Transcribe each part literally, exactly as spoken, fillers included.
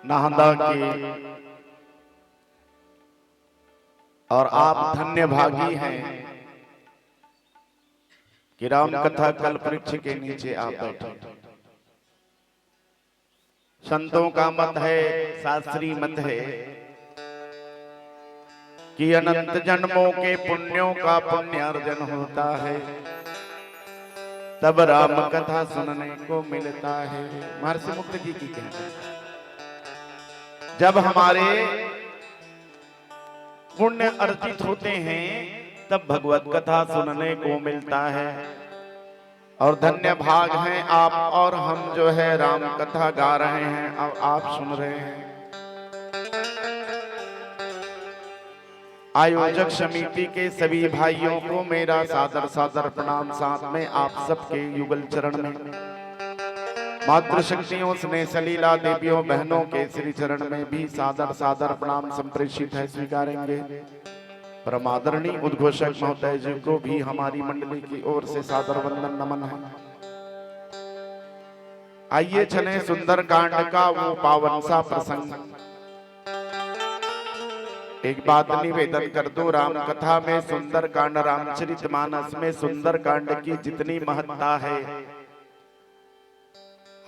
Nahda की, और आप धन्य भागी हैं कि राम कथा कल्प वृक्ष के नीचे आप बैठे। संतों का मत है, शास्त्रीय मत है कि अनंत जन्मों के पुण्यों का पुण्यार्जन होता है, तब राम कथा सुनने को मिलता है। महर्षि मुक्त जी की कहना है, जब हमारे पुण्य अर्जित होते हैं, तब भगवत कथा सुनने को मिलता है। और धन्य भाग हैं आप, और हम जो है राम कथा गा रहे हैं, अब आप सुन रहे हैं। आयोजक समिति के सभी भाइयों को मेरा सादर सादर प्रणाम, साथ में आप सबके युगल चरण में, मातृशक्तियों, स्नेह सलीला देवियों, बहनों के श्री चरण में भी सादर सादर प्रणाम संप्रेषित है, स्वीकारेंगे। परम आदरणीय उद्घोषक महोदय जी को भी हमारी मंडली की ओर से सादर वंदन नमन है। आइए, चलें सुंदरकांड का वो पावन सा प्रसंग। एक बात निवेदन कर दूं, राम कथा में सुंदरकांड, रामचरित मानस में सुंदरकांड की जितनी महत्ता है,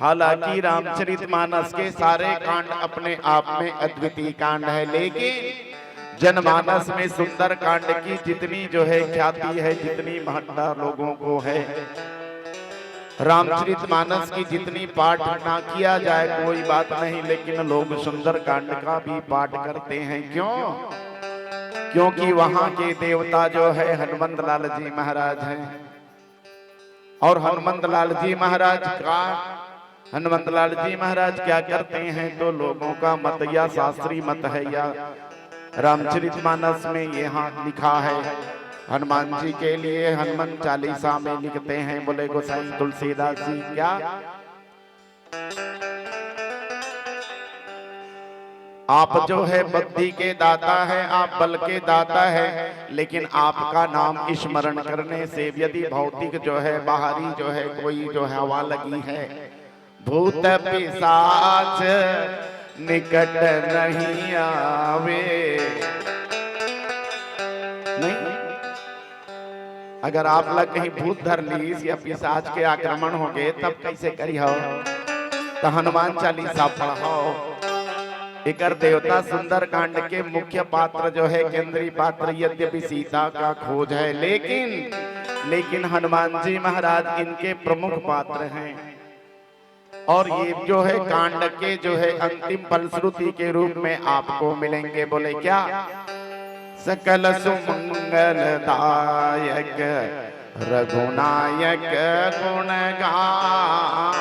हालांकि रामचरित मानस के सारे कांड अपने आप में अद्वितीय कांड है, लेकिन जनमानस में सुंदरकांड की जितनी जो है ख्याति है, जितनी महत्ता लोगों को है, रामचरित मानस की जितनी पाठ ना किया जाए, कोई बात नहीं, लेकिन लोग सुंदरकांड का भी पाठ करते हैं। क्यों? क्योंकि वहां के देवता जो है हनुमंत लाल जी महाराज हैं। और हनुमंत लाल जी महाराज का, हनुमंत लाल जी महाराज क्या करते हैं, तो लोगों का मत या शास्त्रीय मत है या रामचरित मानस में यहाँ लिखा है, हनुमान जी के लिए हनुमान चालीसा में लिखते हैं, बोले गोसाई तुलसीदास जी क्या, आप जो है बुद्धि के दाता है, आप बल के दाता है, लेकिन आपका नाम स्मरण करने से यदि भौतिक जो है, बाहरी जो है, कोई जो है हवा लगी है, भूत पिशाच निकट नहीं आवे। नहीं, अगर आप ला कहीं भूत धर लीस या पिशाच के आक्रमण हो गए, तब कैसे करिहो? तो हनुमान चालीसा पढ़ो। एकर देवता सुंदरकांड के मुख्य पात्र जो है, केंद्रीय पात्र, यद्यपि सीता का खोज है, लेकिन, लेकिन हनुमान जी महाराज इनके प्रमुख पात्र हैं। और ये जो है कांड के जो है अंतिम फलश्रुति के रूप में आपको मिलेंगे। बोले क्या? सकल सुमंगल दायक रघुनायक गुण गान।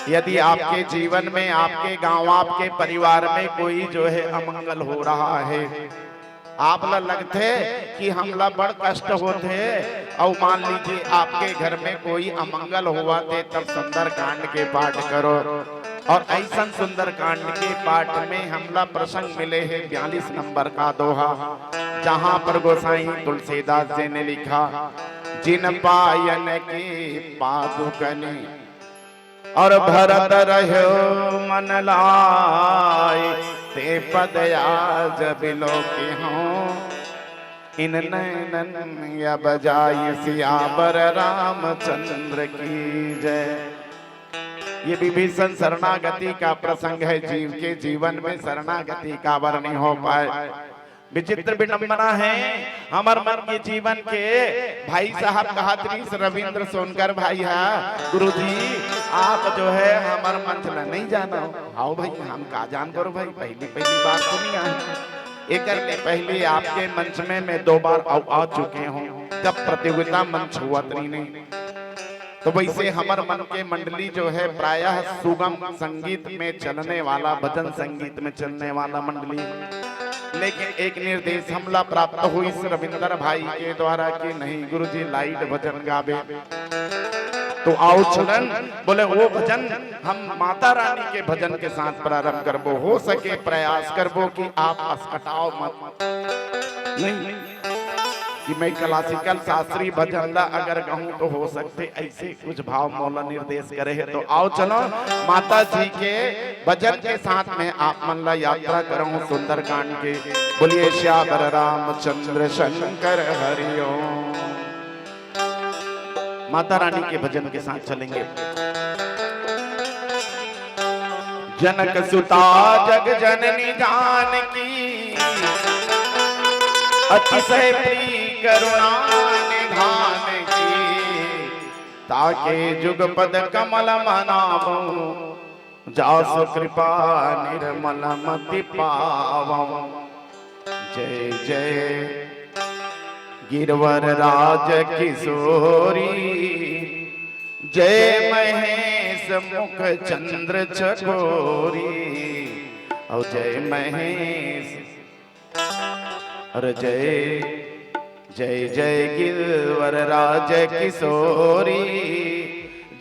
यदि आपके जीवन में, आपके गांव, आपके परिवार में कोई जो है अमंगल हो रहा है, आप ला लगथे कि हमला बड़ कष्ट होथे, अउ मान लीजिए आपके घर में कोई अमंगल होवथे, तब सुंदरकांड के पाठ करो। और ऐसन सुंदरकांड के पाठ में हमला प्रसंग मिले हे बयालीस नंबर का दोहा, जहां पर गोसाई तुलसीदास जी ने लिखा, जिन पायन की पादुकनी और भरत रह्यो मन लाय, ते पद आज बिलोकिहौं, इन नैनन अब जाय। सियावर रामचंद्र की जय। ये विभीषण शरणागति का प्रसंग है। जीव के जीवन में शरणागति काबर नहीं हो पाए। विचित्र विडंबना है, हमर मन के जीवन के भाई साहब कहत रहिस, रविंद्र सोनकर भाई हा, "गुरुजी, आप जो है हमर मंच ला नहीं जानो।" "हाव भाई, हम का जान करो भाई, पहली पहली बार सुनी है।" एकर ले पहले आपके मंच में मैं दो बार आ, आ चुके हूँ, जब प्रतियोगिता मंच हुआ तरी नहीं। तो वैसे हमर मन के मंडली जो है प्रायः सुगम संगीत में चलने वाला, भजन संगीत में चलने वाला मंडली। लेकिन एक निर्देश हमला प्राप्त हुई इस रविंदर भाई के द्वारा कि नहीं गुरुजी, light भजन गावे। तो आओ चलन, बोले वो भजन हम माता रानी के भजन के साथ प्रारंभ करबो। हो सके प्रयास करबो कि आप असकटाओ मत। नहीं, कि मैं classical शास्त्रीय भजन ला अगर गाहूं तो हो सकथे अइसे कुछ भाव मोला निर्देश करे हे। तो आओ चलो माता जी के भजन के साथ में आप मन ला यात्रा करहूं सुंदरकांड के। बोलिए सियावर रामचंद्र शंकर हरिओम। माता रानी के भजन के साथ चलेंगे। जनक सुता जग जननी जानकी, अतिशय प्रिय करुणा निधान की। ताके जुगपद कमल मनावो, जासु कृपा निर्मल मति पावो। जय जय गिरवर राज किशोरी, जय महेश मुख चंद्र चकोरी। और जय महेश, अरे जय, जय जय गिरवर राज किशोरी,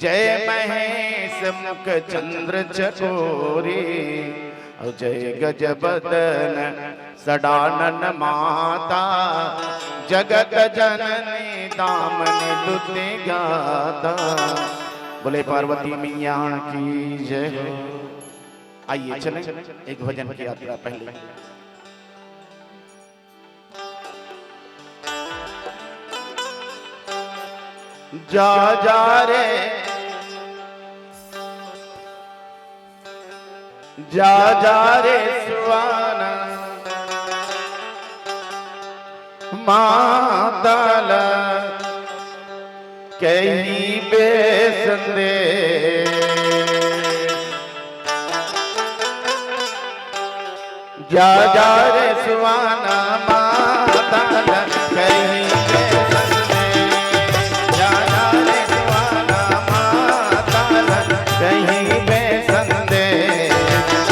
जय महेश मुख चंद्र चकोरी। और जय गज बदन सडानन माता, जगत जननी दामिनी दुति गाता। बोले पार्वती मैया की जय हो। आइए चलें एक भजन की यात्रा पहले। जा जा रे, जा जा रे सुहाना, माता ला कहिबे संदेश। जा जा रे सुहाना माता ला कहिबे संदेश। जा जा रे सुहाना माता ला कहिबे संदेश।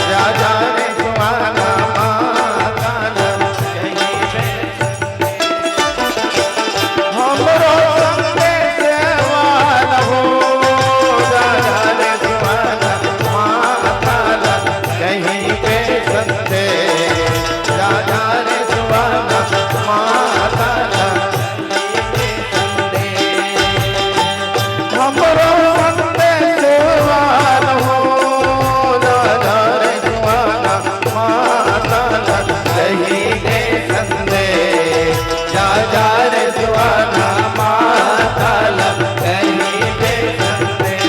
जा जा रे सुहाना माता ला कहिबे हमरो संदेश वाला हो, राजा रे सुहाना माता ला कहिबे संदेश, राजा रे सुहाना माता ला कहिबे संदेश। हमरो संदेश वाला हो, राजा रे सुहाना माता ला कहिबे संदेश, जा जा रे सुहाना माता ला कहिबे संदेश।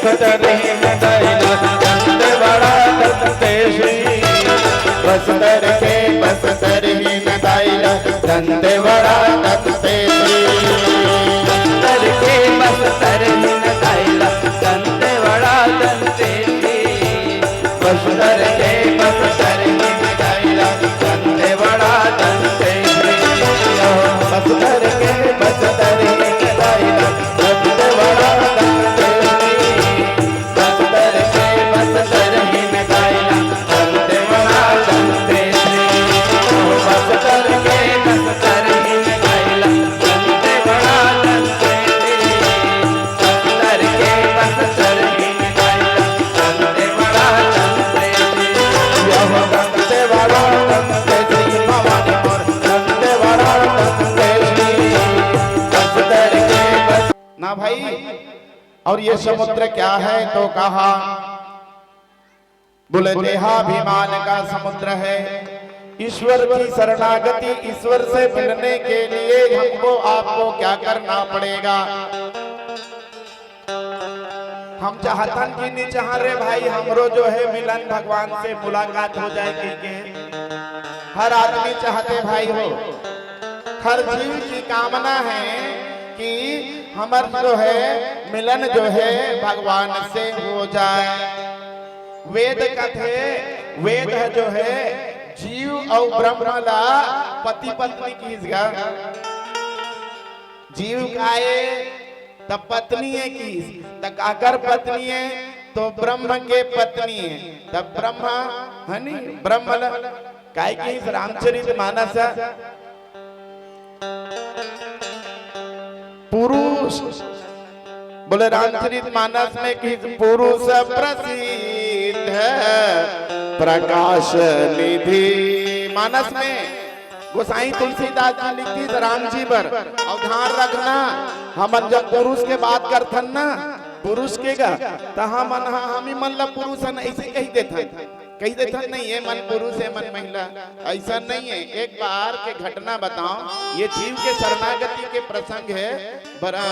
बस्तरहीन दाई ला दंतेवाड़ा दंतेसी। बस्तर के बस्तरहीन दाई ला दंतेवाड़ा दंतेसी। बस्तर के बस्तरहीन दाई ला दंतेवाड़ा दंतेसी। बस्तर के बस्तरहीन दाई ला दंतेवाड़ा दंतेसी। बस्तर के बस्तरहीन दाई ला दंतेवाड़ा दंतेसी। बस्तर के बस्तरहीन दाई ला दंतेवाड़ा दंतेसी। बस्तर के बस्तरहीन दाई ला दंतेवाड़ा दंतेसी। बस्तर के बस्तरहीन दाई ला दंतेवाड़ा दंतेसी। यह दंतेवाड़ा दंतेसी, भवानी मोर दंतेवाड़ा दंतेसी। बस्तर के बस ना भाई, और ये समुद्र क्या है? तो कहा, बोले, देहाभिमान का समुद्र है। ईश्वर की शरणागति, ईश्वर से मिलने के लिए हमको, आपको क्या करना पड़ेगा? हम चाहतन कि नहीं चाह रे भाई, हमरो जो है मिलन भगवान से मुलाकात हो जाए के, के। हर आदमी चाहते भाई हो, हर जीव की कामना है कि हमर जो है मिलन जो है भगवान से हो जाए। वेद कथे, वेद ह जो है जीव अउ ब्रह्म ला पति पत्नी किहिस गा। जीव का ए त पत्नी ए किहिस, त काकर पत्नी ए? तो ब्रह्म के पत्नी ए। त ब्रह्म है नी, ब्रह्म ला काय किहिस? रामचरित मानस पुरुष, बोले रामचरित मानस में कि पुरुष प्रसिद्ध प्रकाश निधि। मानस में गोसाई तुलसीदास जी लिखिस राम जी बर। अउ ध्यान रखना, हमन जब पुरुष के बात करथन ना, पुरुष के गा, त हमन ह, हम ही मन ला पुरुष हन, ऐसे कहि देथन। कहि देथन नहीं, ये मन पुरुष है, मन महिला, ऐसा नहीं है। एक बार के घटना बताओ, ये जीव के शरणागति के प्रसंग है। बरा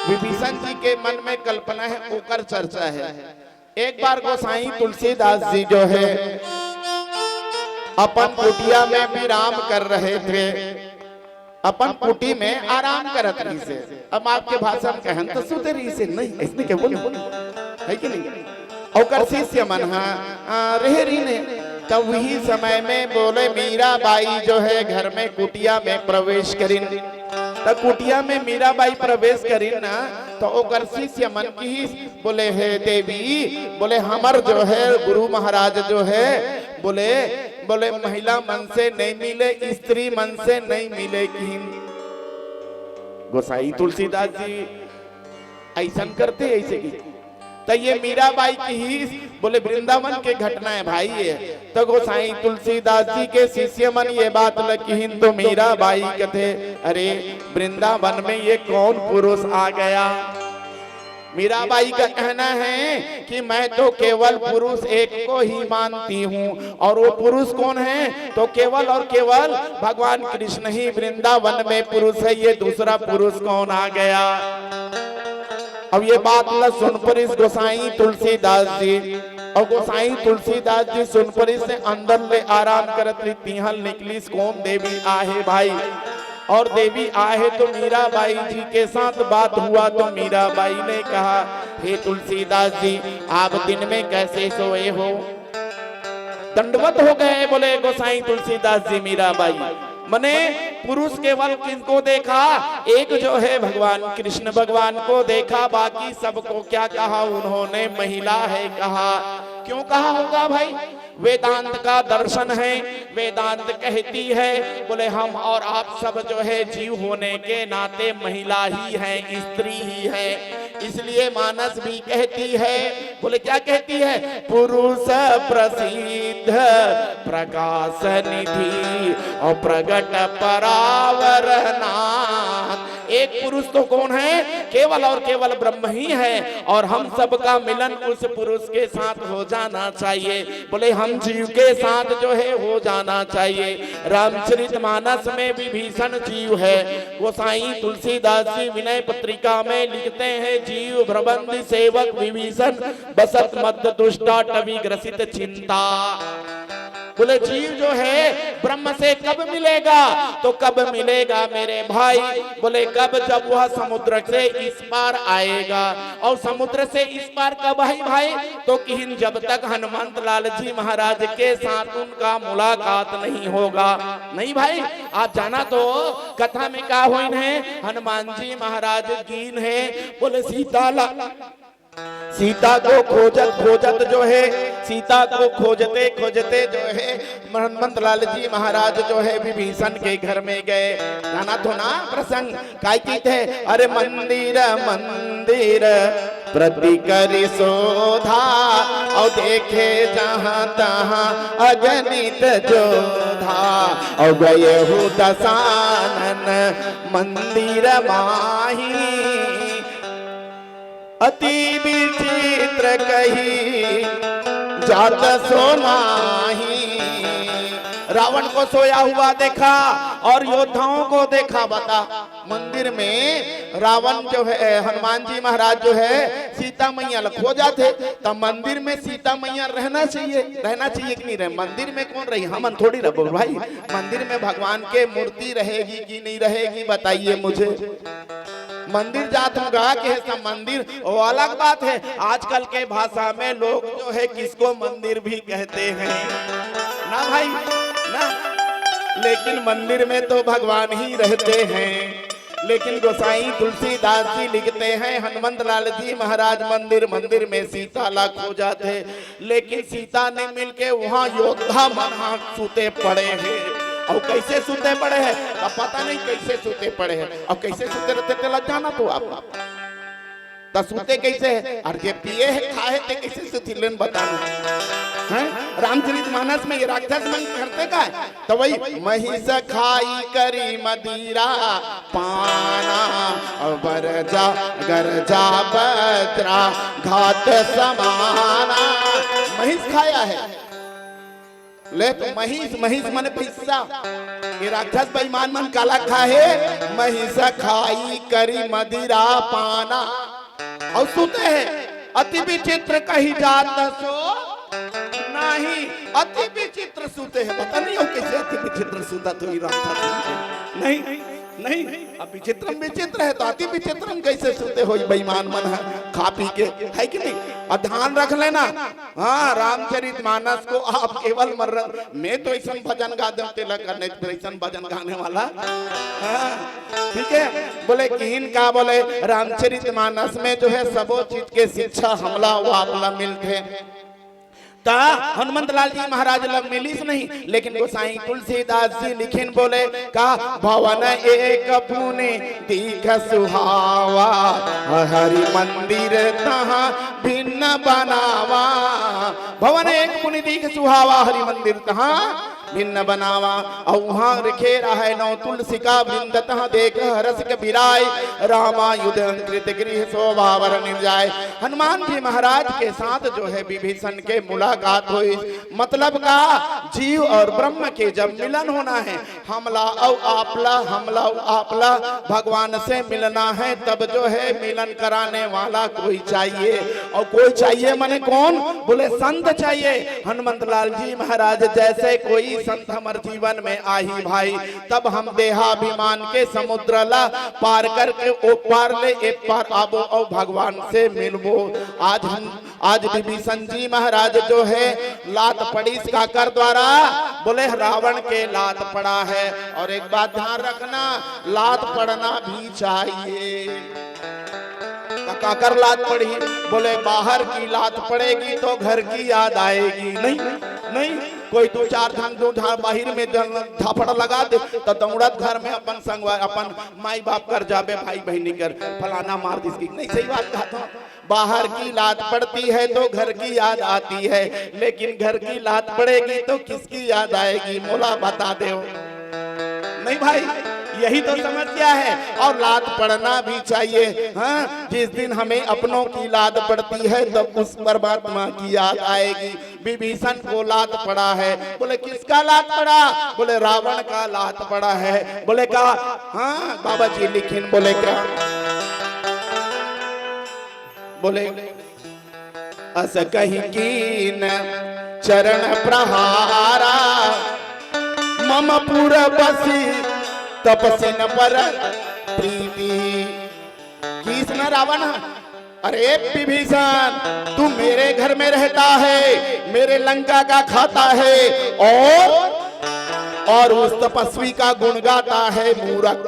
विभीषण जी के मन में कल्पना है, ओकर चर्चा है। एक बार गोसाई तुलसीदास जी जो है अपन कुटिया में विराम कर रहे थे, अपन कुटी में आराम करत रहिसे। अब आपके भाषा में कहन तो सुते रहिसे, नहीं, ऐसने के बोले, है कि नहीं? ओकर शिष्य मन ह, आ, रहे रहिने, तब वही समय में बोले मीराबाई जो है घर में कुटिया में प्रवेश करिन। त कुटिया में मीराबाई प्रवेश करिन ना, त ओकर शिष्य मन किहिस, बोले, हे देवी, बोले हमर जो है गुरु महाराज जो है, बोले, बोले महिला मन से नहीं मिले, स्त्री मन से नहीं मिले किहिन। गोसाई तुलसीदास जी ऐसन करते, ऐसे की। त ये मीराबाई किहिस, बोले वृंदावन के घटना है भाई ये। त गोसाई तुलसीदास जी के शिष्य मन ये बात ल किहिन, तो मीराबाई कथे, अरे वृंदावन में ये कौन पुरुष आ गया? मीराबाई का कहना है कि मैं तो केवल पुरुष एक को ही मानती हूँ, और वो पुरुष कौन है? तो केवल और केवल भगवान कृष्ण ही वृंदावन में पुरुष है, ये दूसरा पुरुष कौन आ गया? अब ये बात ला सुन परिस गोसाई तुलसीदास जी, और गोसाई तुलसीदास जी सुन परिस से अंदर ले आराम करत रही, तिहल निकलिस कौन देवी आहे भाई। और देवी आहे तो मीराबाई जी के साथ बात हुआ, तो मीराबाई ने कहा, हे तुलसीदास जी, आप दिन में कैसे सोए हो? दंडवत हो गए, बोले गोसाई तुलसीदास जी, मीराबाई, मने पुरुष केवल किनको देखा? एक जो है भगवान कृष्ण भगवान को देखा, बाकी सबको क्या कहा उन्होंने? महिला है कहा। क्यों कहा होगा भाई? वेदांत का दर्शन है, वेदांत कहती है, बोले हम और आप सब जो है जीव होने के नाते महिला ही हैं, स्त्री ही हैं, इसलिए मानस भी कहती है। बोले क्या कहती है? पुरुष प्रसिद्ध प्रकाश निधि और प्रगट परावर नाथ। एक पुरुष तो कौन है? केवल और केवल ब्रह्म ही है और हम सबका मिलन उस पुरुष के साथ हो जाना चाहिए। बोले हम जीव के साथ जो है हो जाना चाहिए। रामचरित मानस में विभीषण जीव है। गोसाई तुलसीदास जी विनय पत्रिका में लिखते हैं, जीव भ्रबंध सेवक विभीषण, बसत मद दुष्टा टवि ग्रसित चिंता। बोले जीव जो है ब्रह्म से कब मिलेगा? तो कब मिलेगा मेरे भाई? बोले कब? जब वह समुद्र से इस पार आएगा। और समुद्र से इस पार कब है भाई? तो किहिन जब तक हनुमंत लाल जी महाराज के साथ उनका मुलाकात नहीं होगा। नहीं भाई, आप जाना तो कथा में का होइन है? हनुमान जी महाराज गीन है। बोले सीता ला सीता को खोजत खोजत जो है, सीता को खोजते खोजते जो है, हनुमंत लाल जी महाराज जो है विभीषण के घर में गए। जाना तो ना प्रसंग, काय की थे? अरे मंदिर मंदिर प्रति करी शोधा, और देखे जहाँ तहाँ अगणित जोधा, और गए हूँ दसानन मंदिर माही। अति विचित्र कही जात सो नाही। रावण को सोया हुआ देखा और योद्धाओं को देखा। बता, मंदिर में रावण जो है, हनुमान जी महाराज जो है सीता मैया ला खोजथे, तो मंदिर में सीता मैया रहना चाहिए, रहना चाहिए कि नहीं रहे? मंदिर में कौन रही? हमन थोड़ी रहबो भाई। मंदिर में भगवान के मूर्ति रहेगी कि नहीं रहेगी, बताइए मुझे। मंदिर जात हूँ गा के है सब मंदिर, वो अलग बात है। आजकल के भाषा में लोग जो है किसको मंदिर भी कहते हैं ना भाई, ना। लेकिन मंदिर में तो भगवान ही रहते हैं। लेकिन गोसाई तुलसीदास जी लिखते हैं, हनुमंत लाल जी महाराज मंदिर मंदिर में सीता ला खोजथे, लेकिन सीता नहीं मिलके वहाँ योद्धा मन हाँ सूते पड़े हैं। और कैसे सूते पड़े हैं, तब पता नहीं कैसे सूते पड़े हैं। और कैसे सूते रहते, तेला जाना तो आप। त सूते कैसे है? और जे पिए है, खाए, ते कैसे सुती? लेन बताना। हैं? रामचरित मानस में ये राक्षस मन करते का है? तो वही महिष खाई करी मदिरा पाना, और बरजा गरजा बज्रा घात समाना। महिष खाया है। ले तो महिष, महिष माने भैंसा। ये राक्षस बेईमान मन काला खाहे, महिष खाई करी मदिरा पाना। और सुते हैं, अति विचित्र कही जात सो नाही, अति विचित्र सुते हैं। पता नहीं हो कैसे अति विचित्र सुता तो ये राक्षस। नहीं, नहीं, अब विचित्रम विचित्र है तो अति विचित्रम कैसे सुते हो ये बेईमान मन है, खा पी के, है कि नहीं? और ध्यान रख लेना, हाँ, रामचरित मानस को आप केवल मर, मैं तो ऐसन भजन गा देव, तेला करने फिर ऐसन भजन गाने वाला। हाँ, ठीक है, बोले किहिन का, बोले रामचरित मानस में जो है सबो चीज के शिक्षा हमला वो आपला मिलथे। त हनुमंत लाल जी महाराज ला मिलिस नहीं, लेकिन गोसाई तुलसीदास जी लिखिन बोले का, भवन एक पुनि दीख सुहावा, हरि मंदिर तहाँ भिन्न बनावा। भवन एक पुनि दीख सुहावा, हरि मंदिर तहाँ भिन्न बनावा। और वहाँ लिखे रहे, नौ तुलसी का वृंद तहाँ देख हरष कबीराय, रामायुध अंकृत गृह शोभा वर निर्जाय। हनुमान जी महाराज के साथ जो है विभीषण के मुलाकात हुई। मतलब का, जीव और ब्रह्म के जब मिलन होना है, हमला अउ आपला, हमला अउ आपला भगवान से मिलना है, तब जो है मिलन कराने वाला कोई चाहिए। और कोई चाहिए माने कौन? बोले संत चाहिए। हनुमंत लाल जी महाराज जैसे कोई संत हमर जीवन में आही भाई, तब हम देहाभिमान के समुद्र ला पार करके ओ पार ले ए पार आबो और भगवान से मिलबो। आज हम आज विभीषण जी महाराज जो है लात पड़ीस काकर द्वारा, बोले रावण के लात पड़ा है। और एक बात ध्यान रखना, लात पड़ना भी चाहिए। तो काकर लात पड़ी? बोले बाहर की लात पड़ेगी तो घर की याद आएगी। नहीं, नहीं, कोई दो चार धान दो धान बाहर में जल झापड़ लगा दे तो दौड़त घर में अपन संगवा, अपन माई बाप कर जाबे, भाई बहनी कर, फलाना मार दिस की। नहीं, सही बात कहा था। बाहर की लात पड़ती है तो घर की याद आती है, लेकिन घर की लात पड़ेगी तो किसकी याद आएगी? मोला बता दो। नहीं भाई, यही तो समस्या है। और लात पड़ना भी चाहिए। हाँ, जिस दिन हमें अपनों की लात पड़ती है, तब उस परमात्मा की याद आएगी। विभीषण को लात पड़ा है। बोले, किसका लात पड़ा? बोले, रावण का लात पड़ा है। बोले, का? हाँ बाबा जी, लिखिन। बोले, का? बोले, अस कहि कीन चरण प्रहारा, मम पुर बसि तपसिन पर प्रीति। किस न रावण, अरे विभीषण, तू मेरे घर में रहता है, मेरे लंका का खाता है, और और उस तपस्वी का गुण गाता है मूरख।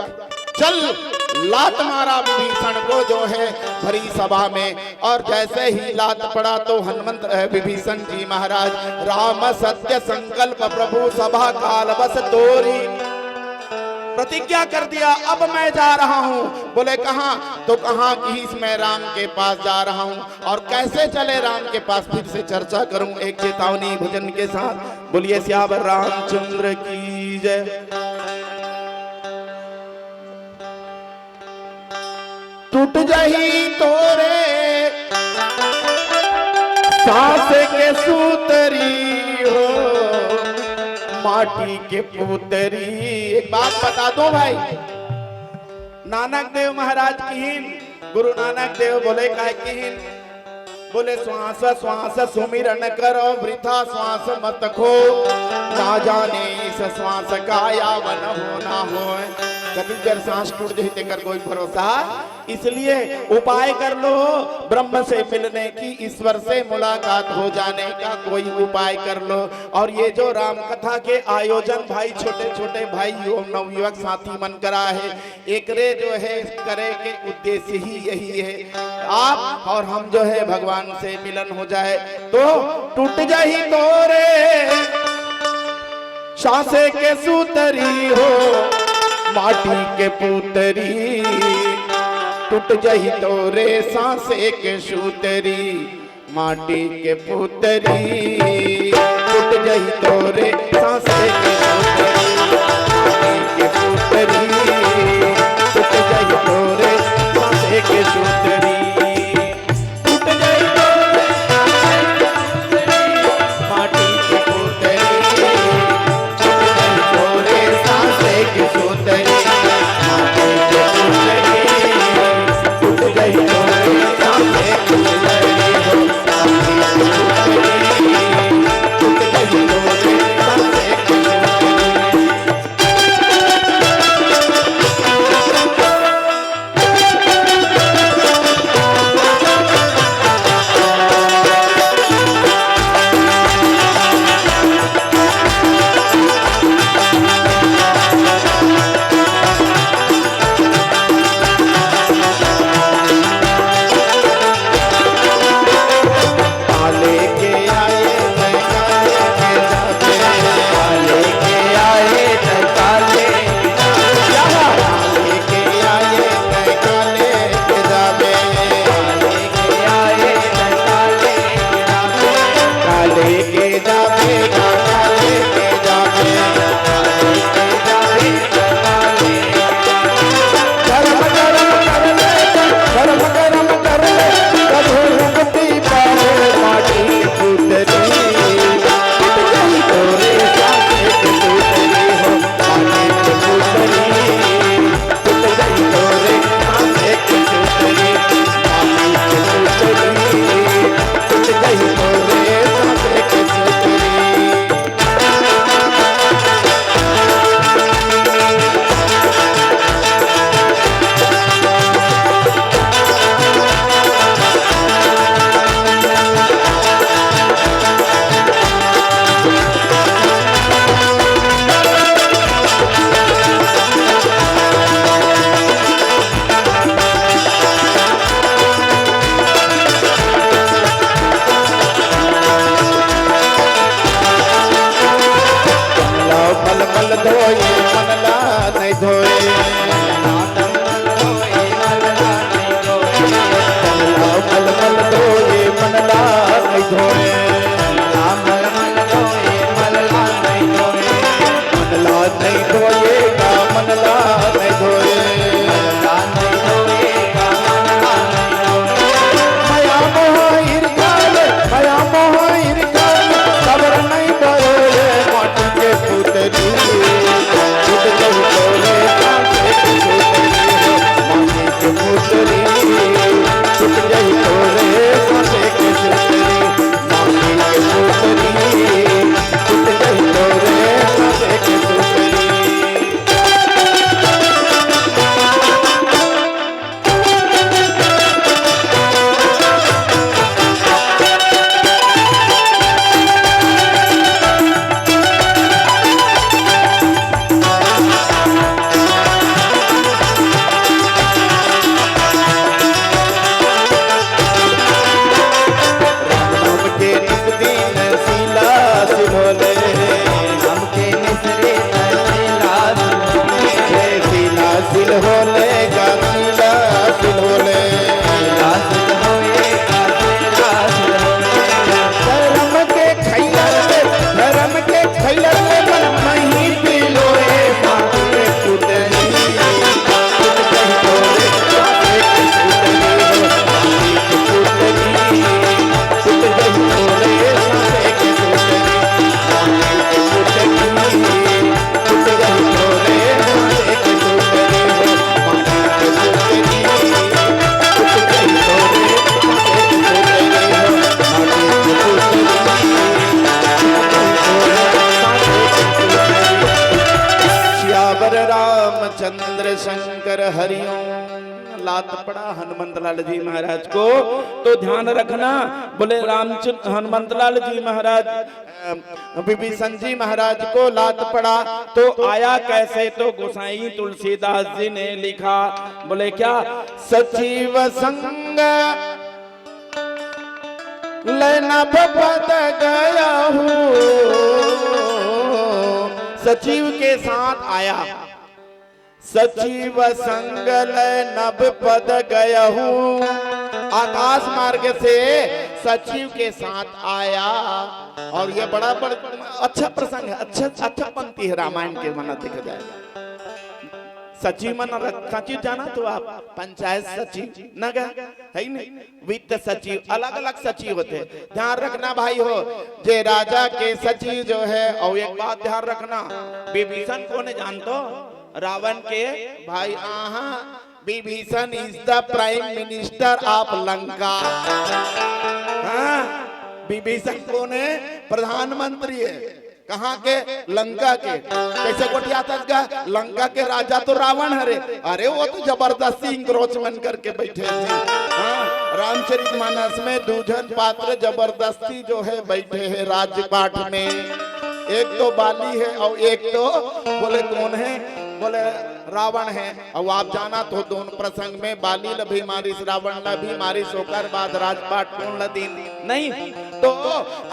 चल, लात मारा विभीषण को जो है भरी सभा में। और जैसे ही लात पड़ा तो हनुमंत, अ, विभीषण जी महाराज, राम सत्य संकल्प प्रभु सभा काल बस तोरी, प्रतिज्ञा कर दिया, अब मैं जा रहा हूँ। बोले, कहाँ? तो कहाँ कि मैं राम के पास जा रहा हूँ। और कैसे चले राम के पास, फिर से चर्चा करूँ एक चेतावनी भजन के साथ। बोलिए सियावर रामचंद्र की जय। टूट जाही तोरे सांस के सूतरी हो, माटी के पुतरी। एक बात बता दो भाई, नानक देव महाराज किहिन, गुरु नानक देव बोले काय किहिन, बोले, श्वास श्वास सुमिरन करो, वृथा श्वास मत खो, ना जाने इस श्वास का यावन होना होय। कति बेर सांस टूट जाही, तेकर कोई भरोसा। इसलिए उपाय कर लो, ब्रह्म से मिलने की, ईश्वर से मुलाकात हो जाने का कोई उपाय कर लो। और ये जो राम कथा के आयोजन भाई, छोटे छोटे भाई, युव-, नवयुवक साथी मन करा है, एकरे जो है करे के उद्देश्य ही यही है, आप और हम जो है भगवान से मिलन हो जाए। तो टूट जाही तोरे सांसे के सूतरी हो, माटी के पुतरी। टूट जाही तोरे सांसे के सूतरी, माटी के पुतरी। टूट जाही तोरे सांसे के सूतरी, माटी के पुतरी। टूट जाही तोरे सांसे के सूतरी, टूट जाही तोरे सांसे के सूतरी, माटी के पुतरी। टूट जाही तोरे सांसे के सूतरी, माटी के पुतरी। टूट जाही तोरे सांसे के सूतरी, शंकर हरिओम। लात पड़ा हनुमंत लाल जी महाराज को, तो ध्यान रखना। बोले रामचंद्र हनुमंत लाल जी महाराज, अ, विभीषण जी महाराज को लात पड़ा, तो आया कैसे? तो गोसाई तुलसीदास जी ने लिखा, बोले क्या? सचिव संग लय नभ पद गयहु। सचिव के साथ आया। सचिव संग लय नभ पद गयहु। आकाश मार्ग से सचिव के साथ आया। और ये बड़ा, बड़ा अच्छा प्रसंग है, अच्छा, अच्छा पंक्ति है रामायण के, मना देखा जाए। सचिव मन रख-, सचिव जाना तो आप, पंचायत सचिव न गए, है ही नहीं, वित्त सचिव, अलग-अलग सचिव होथे। ध्यान रखना भाई हो, जे राजा के सचिव जो है, और एक बात ध्यान रखना, विभीषण कोन हे जानथो? रावण के भाई। आहा, Vibhishan is the prime minister of Lanka। हाँ, विभीषण कोन हे? प्रधानमंत्री हे। कहाँ के? लंका के। कैसे गोठियाथस गा? लंका के राजा तो रावण हरे। अरे, वो तो जबरदस्ती encroachment करके बैठे हे जी। हाँ, रामचरितमानस में दू झन पात्र जबरदस्ती जो है बैठे हे राजपाट में। एक तो बाली है और एक तो बोले कोन हे? बोले रावण हे। अब आप जानत हो, दोनों प्रसंग में बाली ल भी मारिस, रावण ल भी मारिस, ओकर बाद राजपाट कोन ल दीन? नहीं। तो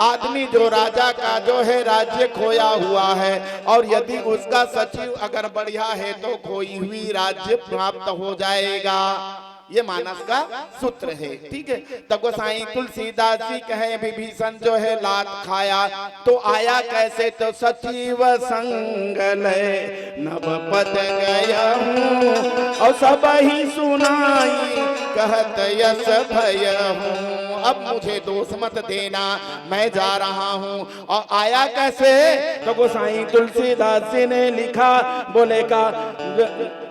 आदमी जो राजा का जो है राज्य खोया हुआ है, और यदि उसका सचिव अगर बढ़िया है तो खोई हुई राज्य प्राप्त हो जाएगा। ये मानस का सूत्र है, ठीक है। तब गोसाई तुलसीदास जी कहे, विभीषण जो है लात खाया, तो आया कैसे? तो सचिव संग लय नभ पद गयहु, और सबहि सुनाई कहत यश भयहु। अब मुझे दोष मत देना, मैं जा रहा हूँ। और आया कैसे? तो गोसाई तुलसीदास जी ने लिखा, बोले का,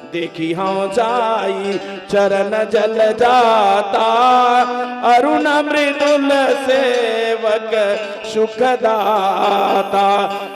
देखिहौं जाई चरण जल जाता, अरुण मृदुल सेवक सुखदाता।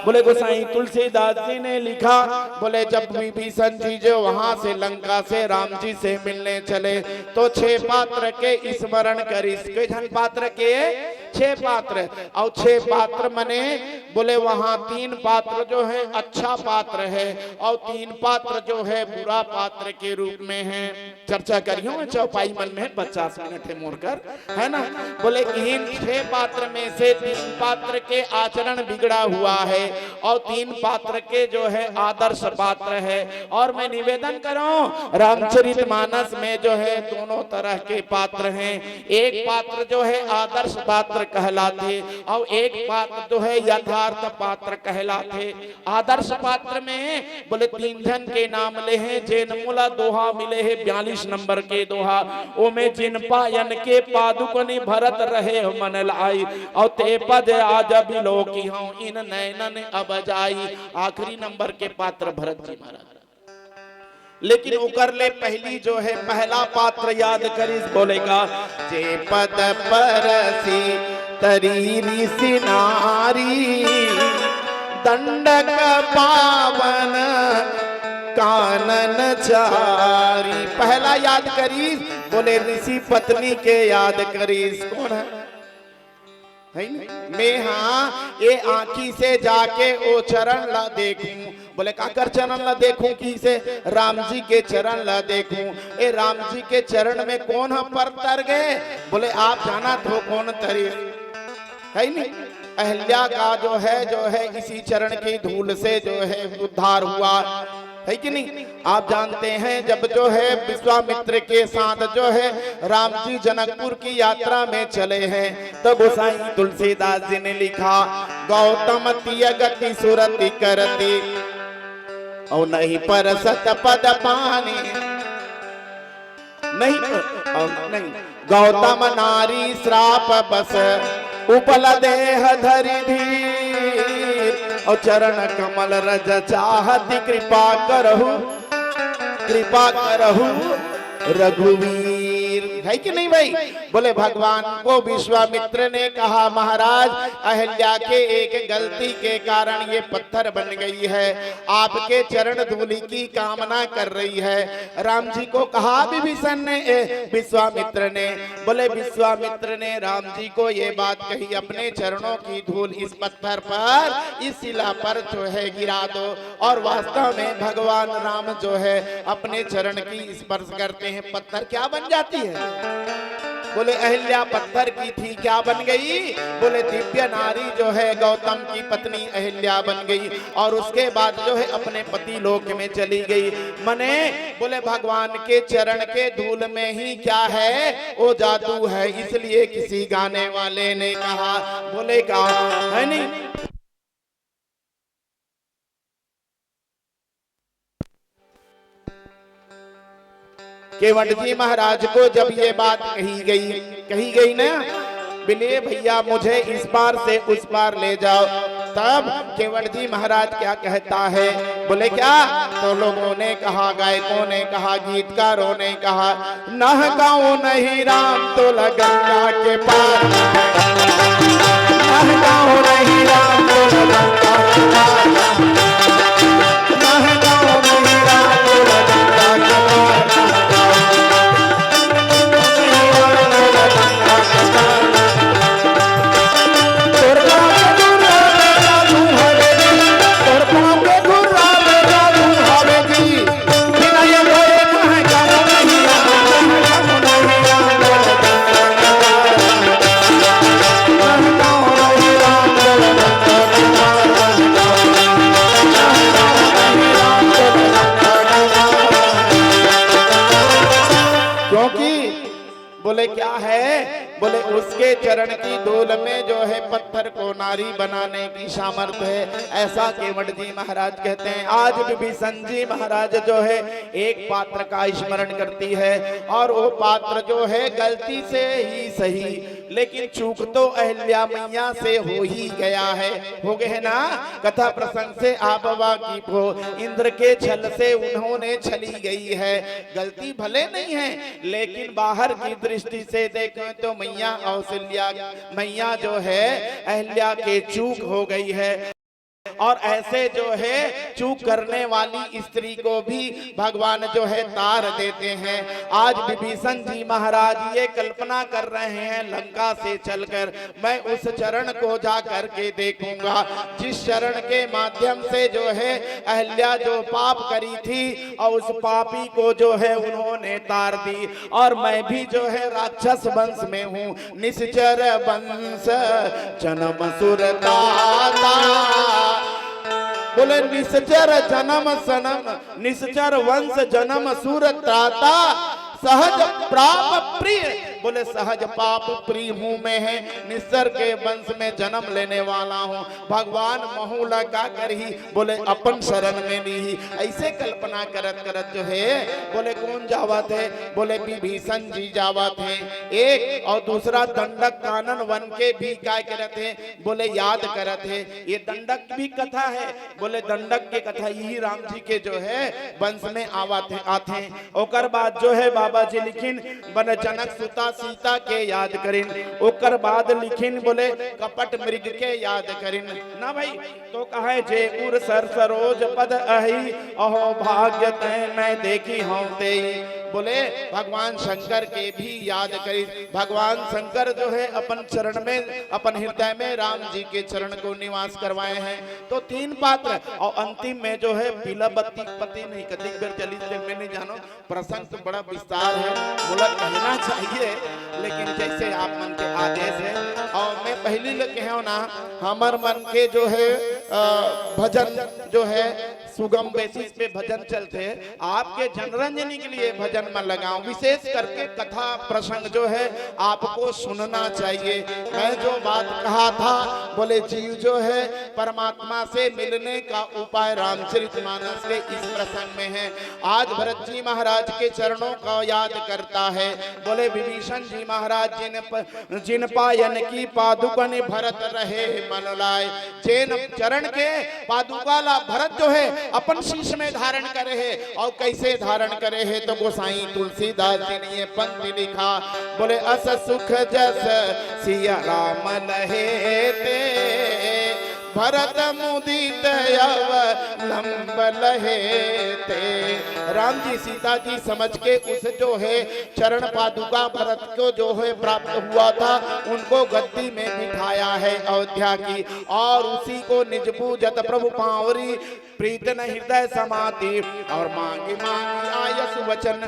बोले गोसाई तुलसीदास जी ने लिखा, बोले जब विभीषण जी जो वहां से लंका से राम जी से मिलने चले, तो छह पात्र के स्मरण करिस। कई झन पात्र के? छह पात्र। और छह पात्र मने बोले वहां तीन पात्र जो है अच्छा पात्र है और तीन पात्र जो है बुरा पात्र के रूप में है। चर्चा करियो मैं चौपाई मन में, पचास मिनट है मोर कर, है ना? बोले कि इन छह पात्र में से तीन पात्र के आचरण बिगड़ा हुआ है और तीन पात्र के जो है आदर्श पात्र है। और मैं निवेदन करूं, रामचरितमानस में जो है दोनों तरह के पात्र हैं। एक पात्र जो है आदर्श पात्र कहलाथे और एक पात्र जो है यथार्थ पात्र कहलाथे। आदर्श पात्र में बोले तीन झन के नाम ले हे, जेन मोला दोहा मिले हे बयालीस नंबर के दोहा, ओमे जिन पायन के पादुकनि भरत रहे मन लाई, और ते पद आज बिलोकिहौं इन नैनन अब जाई। आखिरी नंबर के पात्र भरत जी महाराज। लेकिन ओकर ले पहली जो है पहला पात्र याद करिस, बोले का, जे पद परसी तरी ऋषि नारी, दंडक पावन कानन चारी। पहला याद करिस, बोले ऋषि पत्नी के याद करिस। कोन है? है न? मैं हाँ ए आँखी से जाके ओ चरण ला देखूं। बोले काकर चरण ला देखूं? कहिसे राम जी के चरण ला देखूं। ए राम जी के चरण में कोन ह पर तर गे? बोले आप जानत हो कोन तरी, है नी? अहिल्या का जो है, जो है इसी चरण की धूल से जो है उद्धार हुआ, है कि नहीं? आप जानते हैं जब जो है विश्वामित्र के साथ जो है राम जी जनकपुर की यात्रा में चले हैं, तो गोसाई तुलसीदास जी ने लिखा, गौतम तिय गति सुरति करति, और नहीं परसत पद पानी। नहीं, और नहीं। गौतम नारी श्राप बस उपल देह धरि धीर, और चरण कमल रज चाहति कृपा करहु, कृपा करहु रघुवीर। है कि नहीं भाई? बोले, भगवान को विश्वामित्र ने कहा, महाराज, अहिल्या के एक गलती के कारण ये पत्थर बन गई है, आपके चरण धूलि की कामना कर रही है। राम जी को कहा विभीषण ने, ए, विश्वामित्र ने। बोले, विश्वामित्र ने राम जी को ये बात कही, अपने चरणों की धूल इस पत्थर पर, इस शिला पर जो है गिरा दो। और वास्तव में भगवान राम जो है अपने चरण की स्पर्श करते हैं, पत्थर क्या बन जाती है? बोले, अहिल्या पत्थर की थी, क्या बन गई? बोले, दिव्य नारी जो है गौतम की पत्नी अहिल्या बन गई और उसके बाद जो है अपने पति लोक में चली गई। मने, बोले, भगवान के चरण के धूल में ही क्या है? वो जादू है। इसलिए किसी गाने वाले ने कहा, बोले, कहा है नहीं? केवट जी महाराज को जब ये बात कही गई, कही गई ना, बोले, भैया, मुझे इस पार से उस पार ले जाओ। तब केवट जी महाराज क्या कहता है? बोले, क्या? तो लोगों ने कहा, गायकों ने कहा, गीतकारों ने कहा, नहकाओ नहीं राम तोला गंगा के पार, नहकाओ नहीं राम तोला गंगा के पार, नहकाओ नहीं राम तोला गंगा के पार। क्योंकि बोले, क्या है? बोले, उसके चरण की धूल में जो है पत्थर को नारी बनाने की सामर्थ्य है, ऐसा केवट जी महाराज कहते हैं। आज विभीषण जी महाराज जो है एक पात्र का स्मरण करती है और वो पात्र जो है गलती से ही सही, लेकिन चूक तो अहिल्या मैया से हो ही गया है। हो गए है ना? कथा प्रसंग से आप वाकिफ हो। इंद्र के छल से उन्होंने छली गई है, गलती भले नहीं है, लेकिन बाहर की दृष्टि से देखें तो मैया कौशल्या, मैया जो है अहिल्या के चूक हो गई है। और ऐसे जो है चूक करने वाली स्त्री को भी भगवान जो है तार देते हैं। आज विभीषण जी महाराज ये कल्पना कर रहे हैं, लंका से चलकर मैं उस चरण को जा करके देखूंगा, जिस चरण के माध्यम से जो है अहिल्या जो पाप करी थी और उस पापी को जो है उन्होंने तार दी, और मैं भी जो है राक्षस वंश में हूँ, निश्चर वंश जन्म सुर त्राता। बोले, निश्चर जन्म सनम, निश्चर वंश जन्म सुर त्राता, सहज पाप प्रिय। बोले, सहज पाप प्रिय हूँ मैं, है निश्चर के वंश में जन्म लेने वाला हूँ। भगवान महू ला का करही? बोले, अपन शरण में लीही। ऐसे कल्पना करत करत जो है, बोले, कौन जावत है? बोले, विभीषण जी जावत हैं। एक और दूसरा दंडक कानन वन के भी काय करत है? बोले, याद करत है। ये दंडक भी कथा है। बोले, दंडक के कथा यही राम जी के जो है वंश में आवत है, आथे। ओकर बाद जो है बाबा जी लिखिन, बन जनक सुता सीता के याद करिन। ओकर बाद लिखिन, बोले, कपट मृग के याद करिन। ना भाई, तो कहे, जे उर सर सरोज पद अही, अहो भाग्य तै मैं देखी हौं तेई। बोले, भगवान शंकर के भी याद करिन। भगवान शंकर जो है अपन चरण में, अपन हृदय में राम जी के चरण को निवास करवाए हैं। तो तीन पात्र और अंतिम में जो है बिलपति पति नहीं, कतिक बेर चली, मैं नहीं जानो, प्रसंग तो बड़ा विस्तार है, बोला कहना चाहिए, लेकिन जैसे आप मन के आदेश है। और मैं पहली ले कहे ना, हमर मन के जो है, अ, भजन जो है सुगम बेसिस पे भजन चलते, आपके जनरंजनी के लिए भजन में लगाओ, विशेष करके कथा प्रसंग जो है आपको सुनना चाहिए। मैं जो बात कहा था, बोले, जीव जो है परमात्मा से मिलने का उपाय रामचरित मानस के इस प्रसंग में है। आज भरत जी महाराज के चरणों का याद करता है। बोले, विभीषण जी महाराज जिन प-, जिन पायन की पादुकन भरत रहे मन लाए। जिन चरण के पादुका ला भरत जो है अपन शीश में धारण करे हे। और कैसे धारण करे हे? तो गोसाई तुलसीदास जी ने ये पंक्ति लिखा, बोले, "अस सुख जस सिया राम लहे ते, भरत मुदित अवलंब लहे ते।" राम जी सीता जी समझ के उस जो है चरण पादुका भरत को जो है प्राप्त हुआ था, उनको गद्दी में बिठाया है अयोध्या की, और उसी को निज पूजत प्रभु पांवरी, प्रीत न हृदय समाती, और मांगी मांगी आयस वचन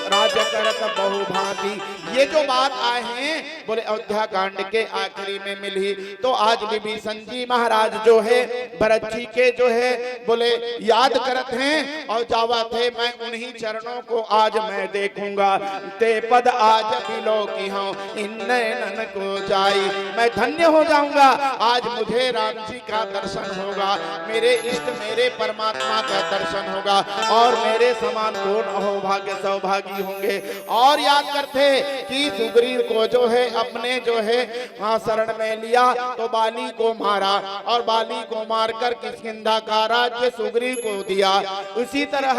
राज करत बहु भांति। ये जो बात आए हैं, बोले, अयोध्या कांड के आखिरी में मिली। तो आज विभीषण जी महाराज जो है, भरत जी के जो है, बोले, याद करत हैं और जावत हे, मैं उन्हीं चरणों को आज मैं देखूंगा। ते पद आज बिलोकिहौं इन नैनन को जाई, मैं धन्य हो जाऊंगा, आज मुझे राम जी का दर्शन होगा, मेरे इष्ट, मेरे परमात्मा का दर्शन होगा, और मेरे समान कौन अहोभाग्य सौभागी होंगे। और याद करते कि सुग्रीव को जो है, अपने जो है, हाँ, शरण में लिया तो बाली को मारा, और बाली को मारकर किष्किंधा का राज्य सुग्रीव को दिया। उसी तरह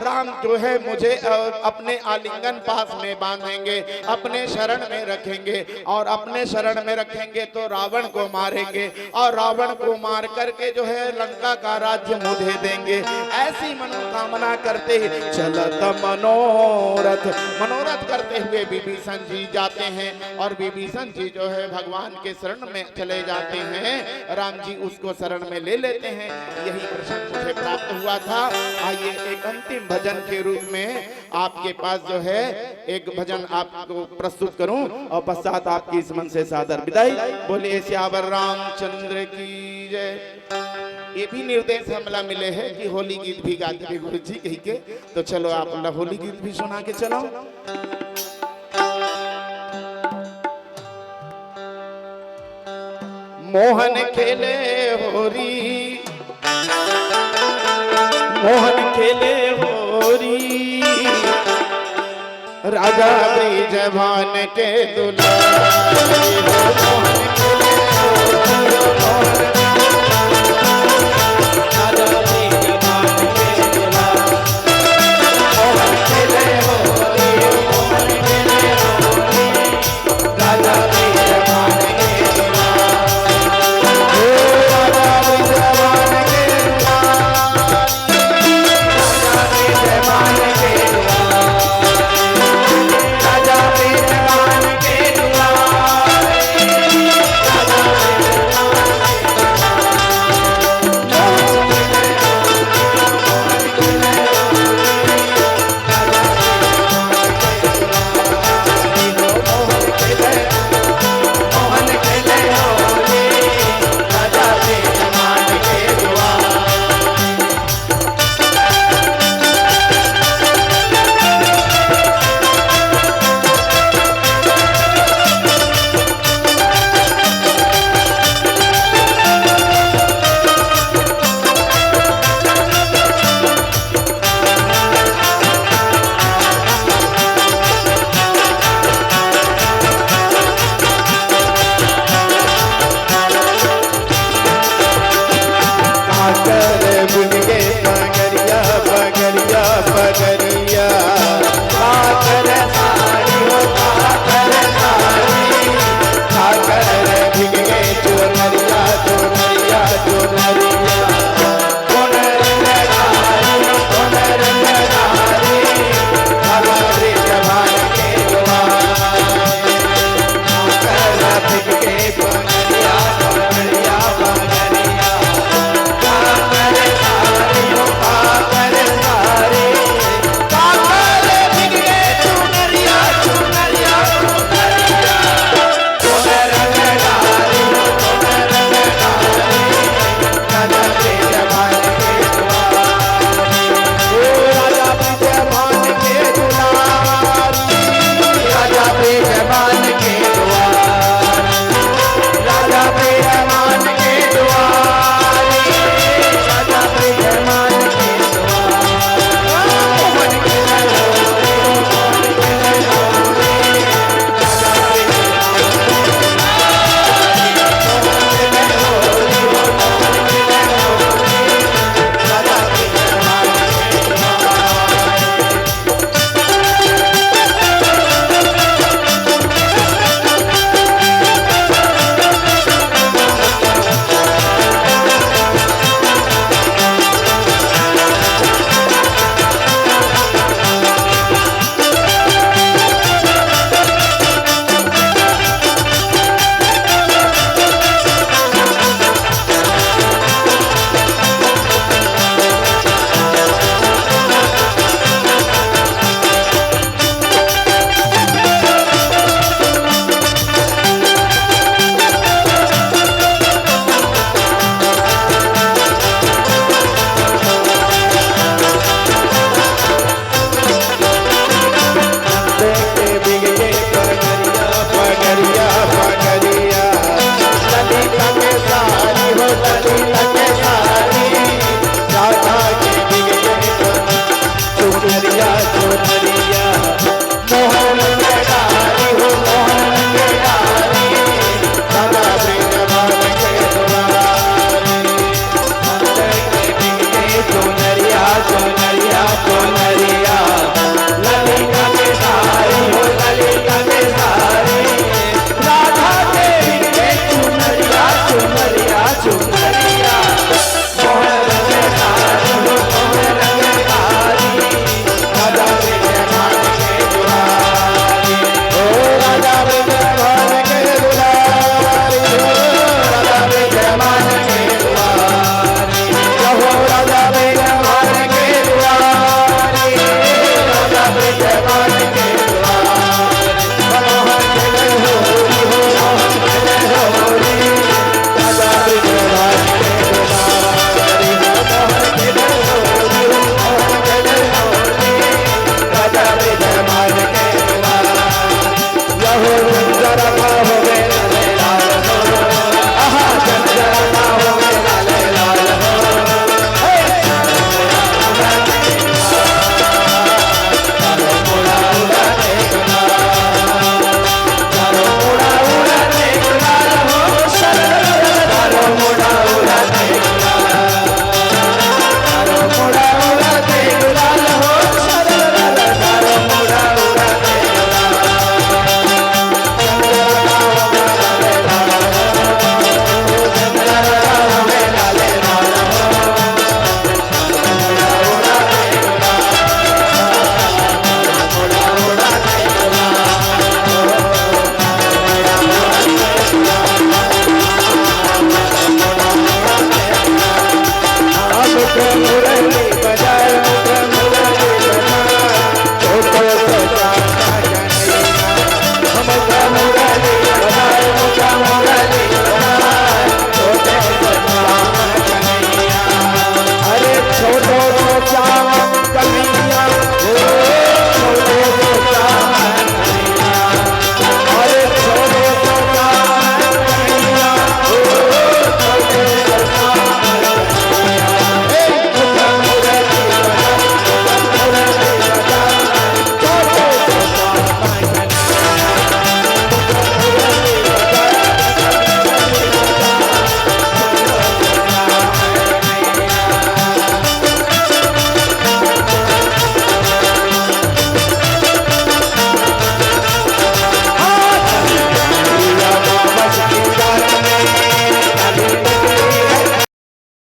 राम जो है, मुझे, अ, अपने आलिंगन पास में बांधेंगे, अपने शरण में रखेंगे, और अपने शरण में रखेंगे तो रावण को मारेंगे, और रावण को मार करके जो है, लंका का राज्य मुझे देंगे। ऐसी मनोकामना करते ही चलत मनोरथ, मनोरथ करते हुए विभीषण जी जाते हैं, और विभीषण जी जो है, भगवान के शरण में चले जाते हैं। राम जी उसको शरण में ले लेते हैं। यही प्रसंग मुझे प्राप्त हुआ था। आइए, एक अंतिम भजन के रूप में आपके पास जो है, एक भजन आपको प्रस्तुत करूं और पश्चात आपकी इस मन से सादर विदाई। बोलिए सियावर रामचंद्र की जय। ये भी निर्देश हमला मिले हैं कि होली गीत भी गाते हैं गुरु जी कही के। तो चलो, आप ला होली गीत भी सुना के चलो। मोहन खेले होरी, मोहन खेले होरी, राजा ब्रिजभान के दुलारी। मोहन खेले होरी, मोहन